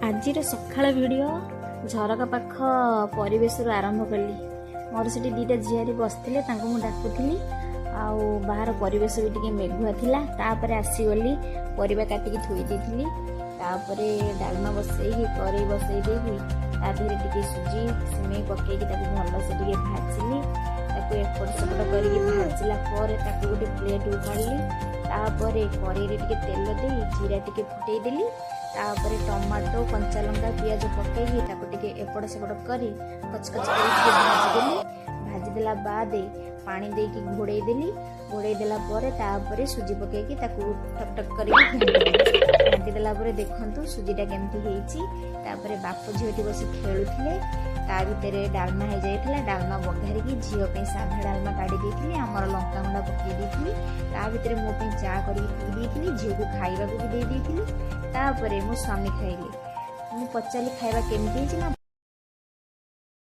ଆଜିର ସକାଳ ଭିଡ଼ିଓ ଝରକା ପାଖ ପରିବେଶରୁ ଆରମ୍ଭ କଲି। ମୋର ସେଠି ଦୁଇଟା ଝିଆରୀ ବସିଥିଲେ, ତାଙ୍କୁ ମୁଁ ଡାକୁଥିଲି। ଆଉ ବାହାର ପରିବେଶ ବି ଟିକେ ମେଘୁଆ ଥିଲା। ତାପରେ ଆସିଗଲି, ପରିବା କାଟିକି ଥୋଇ ଦେଇଥିଲି। ତାପରେ ଡାଲମା ବସେଇକି, କରେଇ ବସେଇ ଦେଇକି ତା ଦେହରେ ଟିକେ ସୁଜି, ସିମେଇ ପକେଇକି ତାକୁ ଭଲସେ ଟିକେ ଭାଜିଲି। ତାକୁ ଏପଟ ସେପଟ କରିକି ଭାଜିଲା ପରେ ତାକୁ ଗୋଟେ ପ୍ଲେଟ୍କୁ କାଢ଼ିଲି। ତାପରେ କରେଇରେ ଟିକେ ତେଲ ଦେଇ ଜିରା ଟିକେ ଫୁଟେଇ ଦେଲି। ତାପରେ ଟମାଟୋ, କଞ୍ଚା ଲଙ୍କା, ପିଆଜ ପକେଇକି ତାକୁ ଟିକେ ଏପଟ ସେପଟ କରି କଚକଚ କରି ଟିକେ ଭାଜିଦେଲି। ଭାଜିଦେଲା ବାଦେ ପାଣି ଦେଇକି ଘୋଡ଼େଇ ଦେଲି। ଘୋଡ଼େଇ ଦେଲା ପରେ ତାପରେ ସୁଜି ପକେଇକି ତାକୁ ଟକ୍ ଟକ୍ କରିକି ଘାଣ୍ଟି ଦେଲି। ଘାଣ୍ଟି ଦେଲା ପରେ ଦେଖନ୍ତୁ ସୁଜିଟା କେମିତି ହେଇଛି। ତାପରେ ବାପ ଝିଅଟି ବସି ଖେଳୁଥିଲେ, ତା ଭିତରେ ଡାଲମା ହେଇଯାଇଥିଲା। ଡାଲମା ବଘାରିକି ଝିଅ ପାଇଁ ସାଧା ଡାଲମା କାଢ଼ି ଦେଇଥିଲି, ଆମର ଲଙ୍କାଗୁଣ୍ଡ ପକେଇ ଦେଇଥିଲି। ତା ଭିତରେ ମୋ ପାଇଁ ଚା କରିକି ପିଇ ଦେଇଥିଲି, ଝିଅକୁ ଖାଇବାକୁ ବି ଦେଇ ଦେଇଥିଲି। ତାପରେ ମୋ ସ୍ୱାମୀ ଖାଇଲେ। ମୁଁ ପଚାରିଲି, ଖାଇବା କେମିତି ହେଇଛି ନା?